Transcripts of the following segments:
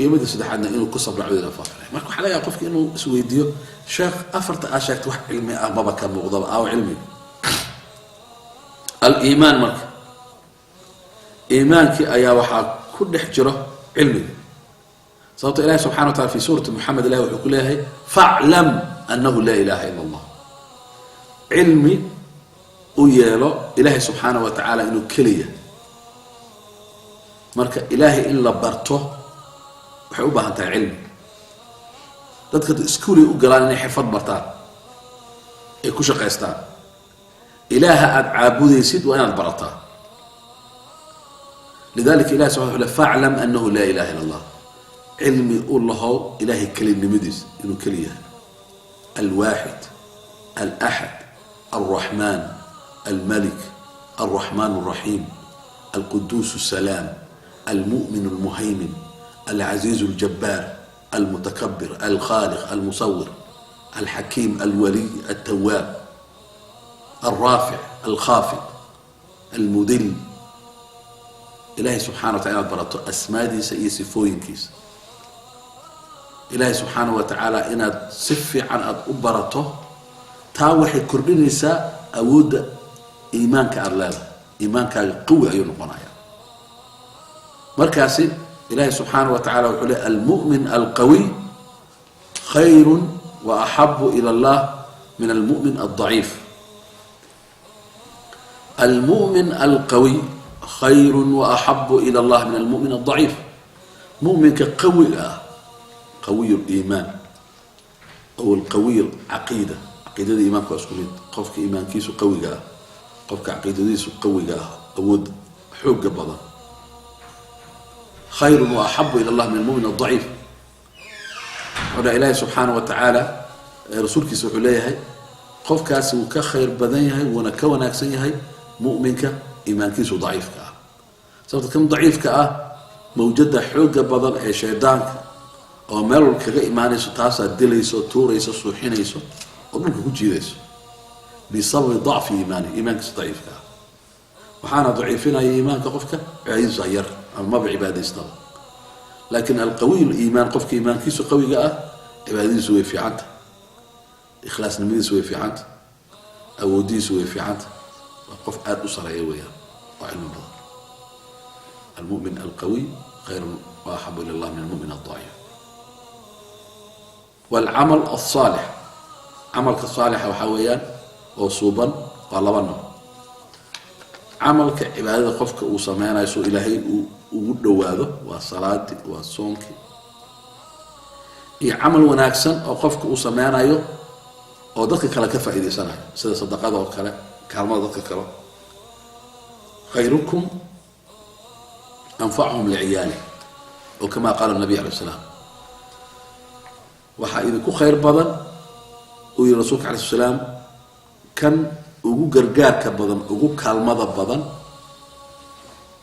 Iyo midda saddexaadna inuu ku sabro cudurka faafinayo. Marka waxaa laga yaaba qofki inuu isweydiiyo: "Sheekh, afarta aa sheegta wax cilmi ah maba ka muuqdaba, aaw cilmiga?" Aliimaan, marka iimaankii ayaa waxaa ku dhex jiro cilmiga, sababto ilahi subxana wa taala fi suurati Moxamed ilahi wuxuu ku leeyahay: "فاعلم أنه لا إله إلا الله." Cilmi u yeelo Ilaahay subxaana wa tacaala inuu keliya. Marka Ilaahay in la barto waxay u baahan tahay cilmi. Dadka iskuulay u galaan inay xirfad bartaan ay ku shaqaystaan. Ilaaha aada caabudaysid waa inaad barataa. لذلك ilahi subxana wuxu le: "فاعلم أنه لا إله إلا الله." Cilmi u lahow Ilahay kelinimadiis, inuu keli yahay: الواحد الأحد الرحمن الملك الرحمن الرحيم القدوس السلام المؤمن المهيمن العزيز الجبار المتكبر الخالق المصور الحكيم الولي التواب الرافع الخافض المذل. Ilahay subxana wa tacala inaad barato asmaadiisa iyo sifooyinkiisa, Ilaahay subxaana wa tacaala inaad si fiican aada u barato, taa waxay kordhinaysaa awoodda iimaanka aada leedahay. Iimaankaaga qawi ayuu noqonaya. Markaasi Ilaahay subxaana wa tacala wuxuu le: "المؤمن القوي خير وأحب إلى الله من المؤمن الضعيف. المؤمن القوي خير وأحب إلى الله من المؤمن الضعيف." Muminka qawiga ah, قوي الإيمان أو القوي العقيدة, caqiidada iimaanka waa isku mid. Qofka iimaankiisu qawiga ah, qofka caqiidadiisu qawiga ah, awood xooga badan, خير وأحب إلى الله من المؤمن الضعيف. Wuxuu dhaha Ilaahi subxaana wa tacaala, rasuulkiisa wuxuu leeyahay, qofkaasi wuu ka khayr badan yahay, wuuna ka wanaagsan yahay muminka iimaankiisu daciifka ah, sababta kan daciifka ah mawjada xooga badan ee shaydaanka oo meel walba kaga imaanayso, taasaa dilayso, tuurayso, suuxinayso oo dhulka ku jiidayso بسبب ضعف إيمانه, iimaankiisa daciifka ah. Waxaana daciifinaya iimaanka qofka cibaadadiisu yar ama maba cibaadaystaba. Laakiin القوي الإيمان, qofka iimaankiisu qawiga ah, cibaadadiisu way fiicanta, ikhlaasnimadiisu way fiicanta, awoodihiisu way fiicanta, waa qof aada u sareeya weeyaan oo cilmi badan. المؤمن القوي خير وأحب إلى الله من المؤمن الضعيف. والعمل الصالح, camalka saalixa waxaa weeyaan oo suuban waa laba nooc: camalka cibaadada qofka uu sameynayo soo Ilaahay uu ugu dhowaado, waa salaadii, waa soonkii, iyo camal wanaagsan oo qofka uu sameynayo oo dadka kale ka faa'iidaysanayo, sida sadaqada oo kale, kaalmada dadka kale. "خيركم أنفعهم لعياله" أو كما قال النبي عليه السلام, waxaa idinku khayr badan, uu yihi rasuulka عليه السلام, kan ugu gargaarka badan, ugu kaalmada badan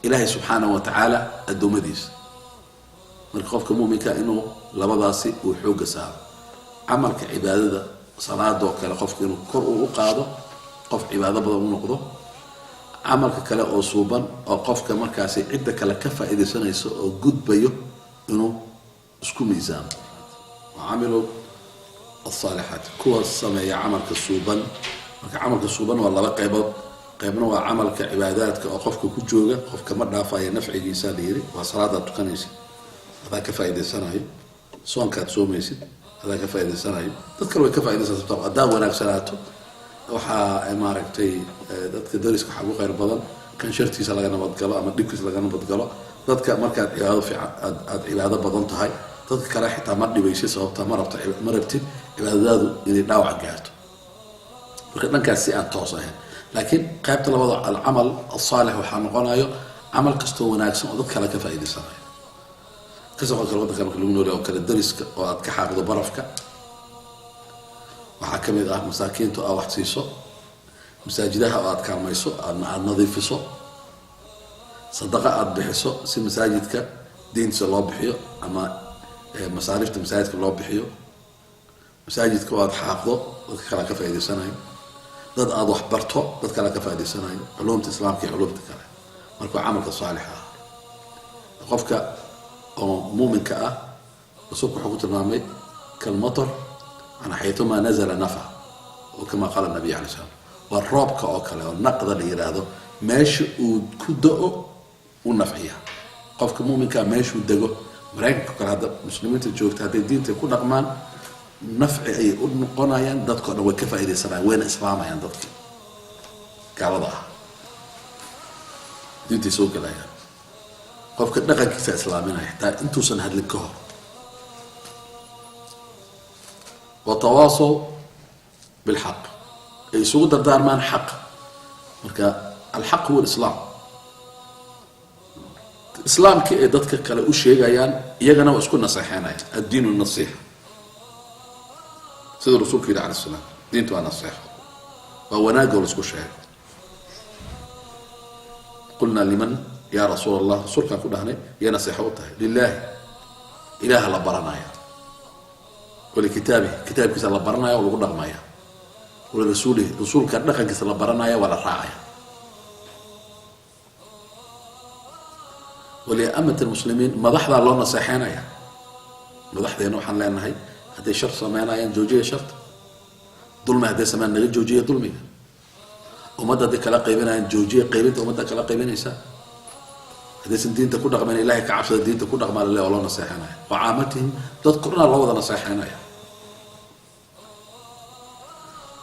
Ilaahay subxaanahu wa tacaala addoommadiisa. Marka qofka muminka inuu labadaasi uu xooga saaro, camalka cibaadada, salaadoo kale, qofka inuu kor uu u qaado, qof cibaado badan u noqdo, camalka kale oo suuban oo qofka markaasi cidda kale ka faa'iidaysanayso oo gudbayo inuu isku miisaamo. وعملوا الصالحات, kuwa sameeya camalka suuban. Marka camalka suuban waa laba qaybood: qaybna waa camalka cibaadaadka oo qofka ku jooga, qofka ma dhaafaya nafcigiisa la yiri, waa salaadaad tukanaysid, adaa ka faa'iidaysanayo, soonkaad soomaysid, adaa ka faa'iidaysanayo, dad kale way ka faaidaysan. Haddaa wanaagsanaato, waxaa maaragtay dadka dariska waxaa ugu khayr badan kan shartiisa laga nabadgalo ama dhibkiisa laga nabadgalo. Dadka markaad cibaado fiican aad cibaado badan tahay, dadka kale xitaa ma dhibaysid, sababta ma rabto, ma rabtid cibaadadaadu inay dhaawac gaarto. Marka dhankaas si aan toos ahayn. Laakiin qaybta labada, العمل الصالح, waxaa noqonayo camal kastoo wanaagsan oo dad kale ka faa'iidaysanayo. Kasoo kale waddanka marka lagu noolyahay oo kale, dariska oo aad ka xaaqdo barafka waxaa ka mid ah, masaakiinta oo aad wax siiso, masaajidaha oo aad kaalmayso, aad nadiifiso, sadaqa aada bixiso si masaajidka deyntiisa loo bixiyo ama masaarifta masaajidka loo bixiyo, masaajidka oo aad xaaqdo, dadka kale ka faa'idaysanayo, dad aada wax barto, dad kale ka faa'idaysanayo, culumta islaamka iyo culumta kale. Marka waa camalka saalixa ah qofka oo muuminka ah. Rasuulku wuxuu ku tilmaamay kalmatar, manaa xaytumaa nazala nafa, oo kama qaala nabiy alay slam, waa roobka oo kale oo naqda la yidhaahdo, meesha uu ku da-o u nafciya. Qofka muminkaa meeshuu dego, Maraykanka kale hadda muslimiinta joogta, hadday diinta ku dhaqmaan, nafci ayay u noqonayaan dadko dhan, way ka faa'iidaysanayaan, wayna islaamayaan. Dadkii gaalada ah diintay soo gelayaan. Qofka dhaqankiisa islaaminaya xitaa intuusan hadlin ka hor. Watawaasow bilxaq, ay isugu dardaarmaan xaq. Marka alxaq huwa alislaam, islaamkii ay dadka kale u sheegayaan, iyagana waa isku naseexeynayaan. Addiinu nasiixa, siduu rasuulku yidhi alay slam, diintu waa naseexo, waa wanaagoo la isku sheego. Qulnaa liman yaa rasuul Allah? Rasuulkaan ku dhahnay, yay naseexo u tahay? Lilaahi, ilaaha la baranaya, walikitaabihi, kitaabkiisa la baranaya oo lagu dhaqmaya, walirasuulihi, rasuulka dhaqankiisa la baranaya, waa la raacaya, waliamati lmuslimiin, madaxdaa loo naseexeynaya. Madaxdeena waxaan leenahay, hadday shar sameynayaan, joojiya sharta. Dulmi hadday sameyan, naga joojiya dulmiga. Ummadda hadday kala qaybinayaan, joojiya qaybinta ummadda kala qaybinaysa. Haddaysan diinta ku dhaqmayn, ilahay ka cabsada, diinta ku dhaqmaa lale, oo loo naseexeynaya. Wa caamatihim, dadku dhanaa loo wada naseexeynaya.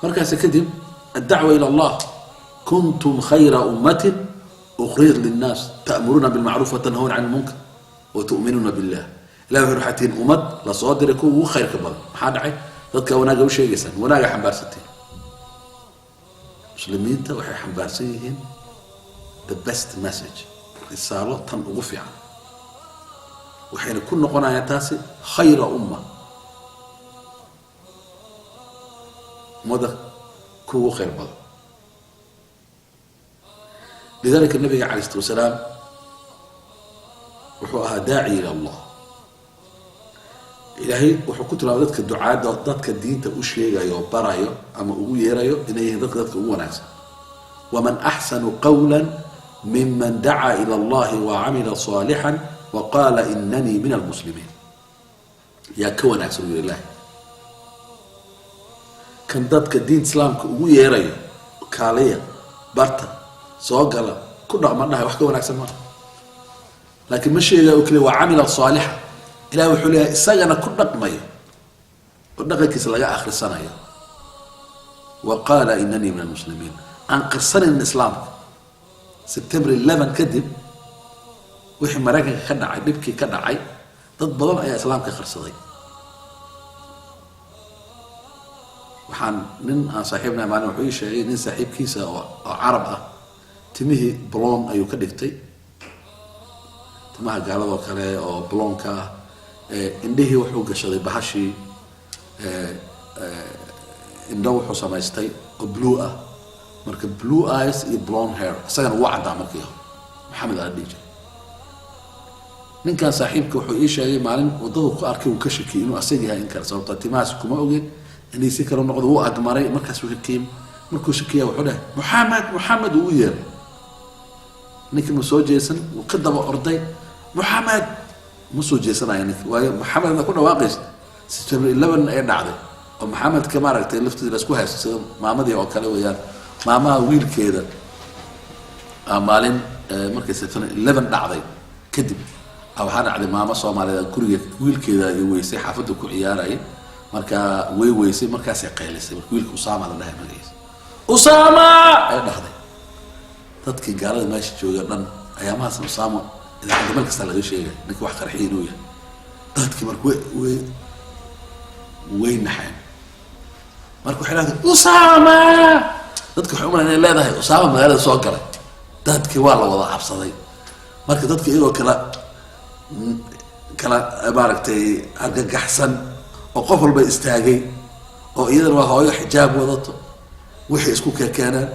Markaas kadib addacwa ila allah, kuntum khayra ummatin ukhrijat linnaas ta'muruuna bilmacruuf watanhawna can lmunkar wa tu'minuuna billah. Ilahi wuxu waxaa tihiin ummad lasoo diray kuwa ugu khayrka badan. Maxaa dhacay? Dadka wanaaga u sheegaysaan, wanaaga xambaarsantiin. Muslimiinta waxay xambaarsan yihiin the best message, risaalo tan ugu fiican, waxayna ku noqonayaan taasi khayra umma, ummada kuwa ugu khayr badan. Lidalika nabiga calay islat wasalaam wuxuu ahaa daaci ila Allah. Ilaahay wuxuu ku tilmaamay dadka ducaadda, dadka diinta u sheegayo oo barayo ama ugu yeerayo, inay yihiin dadka dadka ugu wanaagsan. Waman axsanu qawla miman dacaa ila allahi wacamila صaalixا waqala inanii min almuslimiin. Yaa ka wanaagsan, u yiri ilahi, kan dadka diinta islaamka ugu yeerayo, kaaliya, barta, soo gala, ku dhaqma dhahay, wax ka wanaagsan maaha. Laakiin ma sheegaya oo keliya waa camila saalixa, ilahi wuxuu leeyahay isagana ku dhaqmayo oo dhaqankiisa laga akhrisanayo. Wa qaala inanii min almuslimiin, aan qirsanaynin islaamka. September 11 kadib wixii Maraykanka ka dhacay, dhibkii ka dhacay, dad badan ayaa islaamka qirsaday. Waxaan nin aan saaxiibnahay maalin wuxuu ii sheegay nin saaxiibkiisa oo carab ah, timihii blon ayuu ka dhigtay, timaha gaaladoo kale oo blonka ah, indhihii wuxuu gashaday bahashii, indho wuxuu samaystay oo blue ah. Marka blue eyes iyo blond hair, isagana wuu caddaa markii hore. Maxamed ala dhihi jiray ninkan saaxiibka. Wuxuu ii sheegay maalin waddadu ku arkay, uu ka shakiyay inuu asaga yahay in kale, sababta timahaas kuma ogeyn, inay si kale noqdo. Wuu agmaray, markaasuu shakiyey. Markuu shakiya wuxuu dhahay, "Moxamed, Moxamed," uu u yeeray. Ninkii ma soo jeesan, wuu ka daba orday, "Moxamed." Ma soo jeesanaya ninki, waayo Moxamed hadda ku dhawaaqaysa, September 11 ay dhacday oo Maxamedka maaragtay laftiisa laisku haysto, sida maamadii oo kale weeyaan. Maamaha wiilkeeda maalin markay September 11 dhacday kadib, waxaa dhacday maamo Soomaaliyeed guriga wiilkeeda ay weysay, xaafadda ku ciyaarayay. Marka way weysay, markaasay qaylisay. Marka wiilka Usaama la dhahay magaciisa, "Usaama," ay dhahday. Dadkii gaalada meesha jooga dhan ayaamahaasna Usaama idaacadda meel kasta laga sheegay, ninka wax qarxiya inuu yahay. Dadkii marka way naxeen. Marka waxay dhahday, "Usaama." Dadki waxay umalayn inay leedahay Usaama magaalada soo galay. Dadkii waa la wada cabsaday. Marka dadki iyagoo kala maaragtay argagaxsan oo qof walba istaagay, oo iyadana waa hooyo xijaab wadato, wixii isku keenaan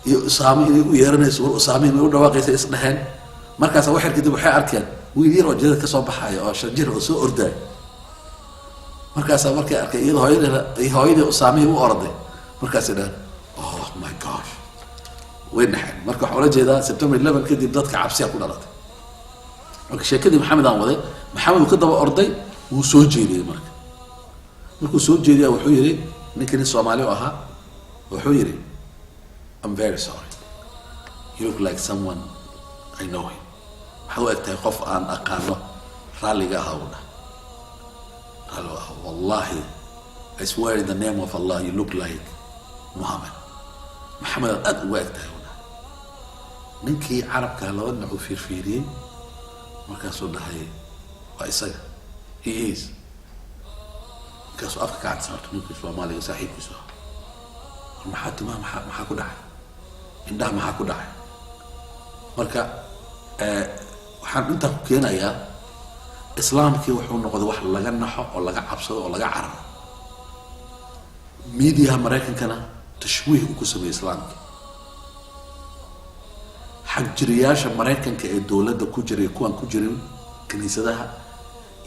iyo Usaamo inay u yeeranayso, war Usaamihi may u dhawaaqaysa, isdheheen. Markaasa waxyar kadib waxay arkeen wiil yar oo jidada kasoo baxaya oo 5 jir oo soo ordaay. Markaasaa markay arkay iyada hooyadii, hooyadii Usaamihii u orday, markaasay dhaheen, "Oh my gosh." Way naxeen. Marka waxaa ula jeedaa September 11 kadib dadka cabsiya ku dhalatay. Marka sheekadii Maxamed aan waday, Maxamed uu ka daba orday. Wuu soo jeediyey. Marka markuu soo jeediya, wuxuu yihi, ninka nin Soomaali u ahaa, wuxuu yihi, "I'm very sorry, you look like someone I know him." "Waxaad u eg tahay qof aan aqaano, raalliga ahaa," u dhah, "raalliga ahaa. Wallahi, I swear in the name of Allah, you look like Muhammad. Maxamed aad aada uga eg tahay," u dhahay. Ninkii carabka laba dhinac uu fiirfiiriyey, markaasuu dhahay, "Waa isaga, he is." Markaasuu afka ka cadsaarto ninkii Soomaaliga saaxiibkiisu ahaa. "War maxaa timaha, maxaa ku dhacay? Indhaha maxaa ku dhacay?" Marka waxaan intaa ku keenayaa, islaamkii wuxuu noqday wax laga naxo oo laga cabsado oo laga cararo. Miidiyaha Maraykankana tashwiih uu ku sameeyey islaamkii. Xagjiriyaasha Maraykanka ee dowladda ku jiray, kuwaan ku jirin kiniisadaha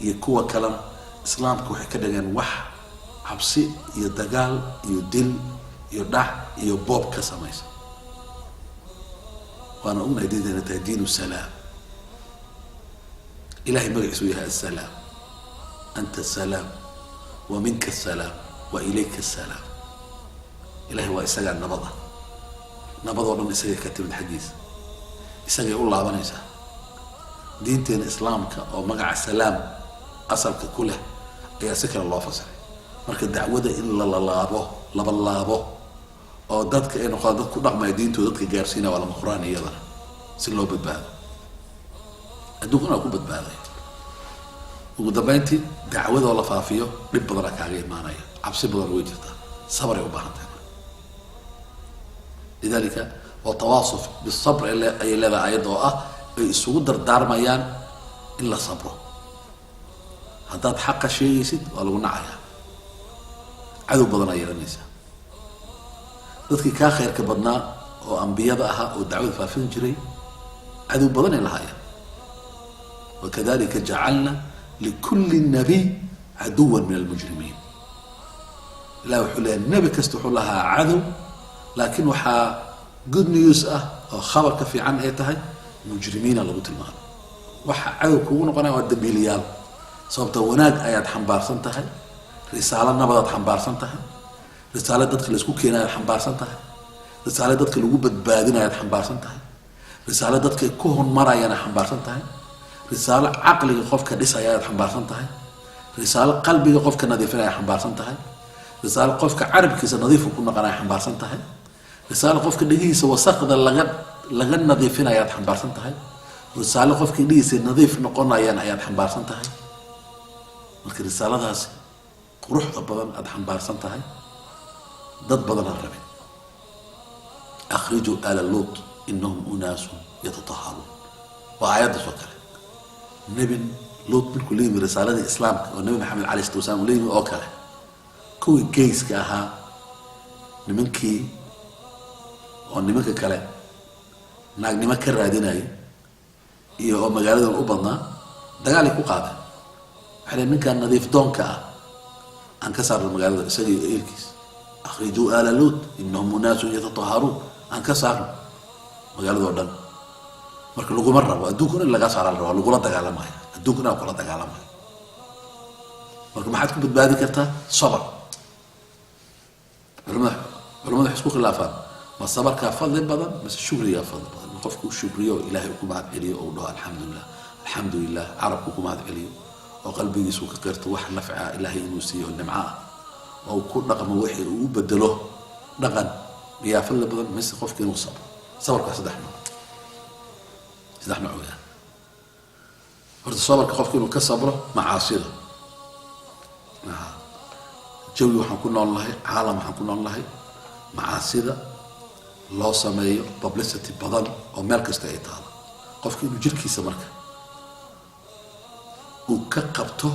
iyo kuwa kalena, islaamka waxay ka dhigeen wax cabsi iyo dagaal iyo dil iyo dhac iyo boob ka samaysa. Waana ognahay diintayna tahay diin salaam. Ilahay magaciisu yahay assalaam. Anta asalaam wa minka asalaam wa ilayka asalaam. Ilahay waa isagaa nabada, nabadoo dhan isagay ka timid, xaggiisa isagay u laabanaysaa. Diinteena islaamka oo magaca salaam asalka ku leh ayaa si kale loo fasiray. Marka dacwada in la lalaabo, labalaabo, oo dadka ay noqdaan dad ku dhaqmaya diintooda, dadka gaarsiinaya, waa lama huraan iyadana si loo badbaado, adduunkana waa ku badbaadaya. Ugu dambeyntii, dacwadoo la faafiyo dhib badana kaaga imaanaya, cabsi badan way jirtaa, sabray u baahan tahay. Marka lidalika watawaasow bisabr ayay leedahay ayadda, oo ah ay isugu dardaarmayaan in la sabro. Haddaad xaqa sheegaysid, waa lagu nacayaa, cadow badan aa yeelanaysaa. Dadkii kaa khayrka badnaa oo ambiyada ahaa oo dacwada faafin jiray, cadow badanay lahaayeen. Wakadalika jacalna likulli nabiy caduwan min almujrimiin. Ilah wuxuu leeyahy, nebi kasta wuxuu lahaa cadow, laakiin waxaa good news ah oo khabarka fiican ay tahay, mujrimiina lagu tilmaamay. Waxa cadow kugu noqonaya waa dambiiliyaal, sababta wanaag ayaad xambaarsan tahay, risaalo nabadaad xambaarsan tahay, risaalo dadka laisku keenayaad xambaarsan tahay, risaalo dadka lagu badbaadinayaad xambaarsan tahay, risaalo dadka ku hormarayana xambaarsan tahay, risaalo caqliga qofka dhisaya ayaad xambaarsan tahay, risaalo qalbiga qofka nadiifinaya xambaarsan tahay, risaalo qofka carabkiisa nadiifu ku noqonaya xambaarsan tahay, risaalo qofka dhegihiisa wasaqda laga nadiifinayaad xambaarsan tahay, risaalo qofka indhihiisa nadiif noqonayaan ayaad xambaarsan tahay. Marka risaaladaasi quruxda badan aada xambaarsan tahay, dad badan aan rabin. Akhrijuu ala Luut inahum unaasun yatataharuun, waa aayaddaas oo kale. Nebi Luut markuu la yimi risaaladii islaamka oo Nebi Maxamed alay slat wasalaam uu la yimi oo kale, kuwii gayska ahaa, nimankii oo nimanka kale naagnimo ka raadinayay iyo oo magaaladan u badnaa, dagaalay ku qaadeen. Waxay leen, "Ninkan nadiif doonka ah aan ka saarno magaalada, isaga iyo eelkiisa. Akhrijuu aala Luut inahum unaasun yatataharuun, aan ka saarno magaaladoo dhan." Marka laguma rabo, adduunkuna in lagaa saara la rabaa, lagula dagaalamaya, adduunkuna kula dagaalamaya. Marka maxaad ku badbaadi kartaa? Sabr. Culamada waxay isku khilaafaan, ma sabarkaa fadli badan mase shukrigaa fadli badan? In qofku shukriyo, ilaahay uu ku mahad celiyo oo u dhaho alxamdulilah, alxamdulilah, carabku ku mahad celiyo oo qalbigiisu ka qirto wax nafca ilaahay inuu siiyo, nimco ah, oo ku dhaqmo, wixii uu u bedelo dhaqan, miyaa fadli badan mise qofki inuu sabro? Sabarka waa saddex nooc, saddex nooc weyaan. Horta sabarka qofka inuu ka sabro macaasida. Jawi waxaan ku nool nahay, caalam waxaan ku nool nahay macaasida loo sameeyo publicity badan oo meel kasta ay taalo. Qofka inuu jirkiisa marka uu ka qabto,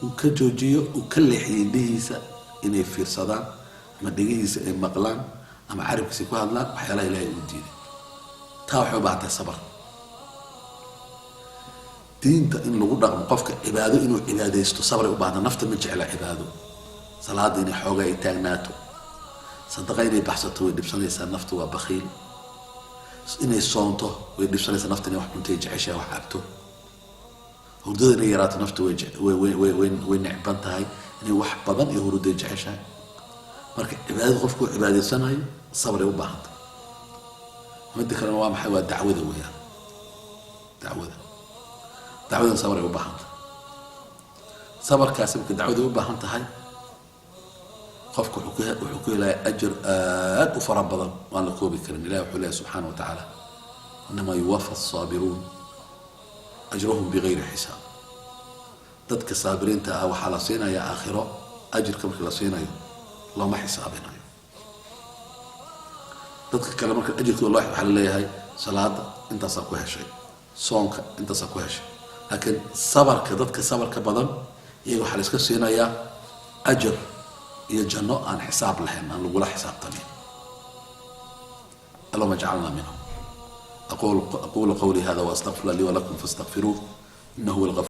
uu ka joojiyo, uu ka leexiyo indhihiisa inay fiirsadaan ama dhegihiisa ay maqlaan ama carabkiisa ku hadlaan waxyaalaha Ilahay uu diiday, taa waxay u baahan tahay sabar. Diinta in lagu dhaqmo, qofka cibaado inuu cibaadaysto, sabray u baahanta. Nafta ma jecla cibaado. Salaada inay xoogaa ay taagnaato, sadaqa inay baxsato, way dhibsanaysaa naftu, waa bakhiil. Inay soonto way dhibsanaysaa nafta, inay wax cuntay jeceshaha, wax cabto. Hurdada inay yaraato nafta way necban tahay, inay wax badan iyo hurday jeceshahay. Marka cibaadada qofku cibaadaysanayo sabray u baahan tahay. Midda kalena waa maxay? Waa dacwada weeyaan. Dacwada, dacwadan sabray u baahan tahay. Sabarkaasi marka dacwada u baahan tahay, qofka wuxuu ku helaya ajar aad u fara badan waan la koobi karin. Ilahi wuxuu leeyahy subxaana wa tacaala: "Inamaa yuwafa asaabiruun ajrahum bigayri xisaab." Dadka saabiriinta ah waxaa la siinayaa aakhiro ajirka markii la siinayo looma xisaabinayo. Dadka kale marka ajirkooda loo, waxaa la leeyahay salaada intaasaa ku heshay, soonka intaasaa ku heshay. Laakiin sabarka, dadka sabarka badan iyaga waxaa la iska siinayaa ajar iyo janno aan xisaab lahayn, aan lagula xisaabtamin. Allahuma jcalna minhum. Aqulu qawli hada waastaqfir lii walakum faاstaqfiruuh inahu huwa.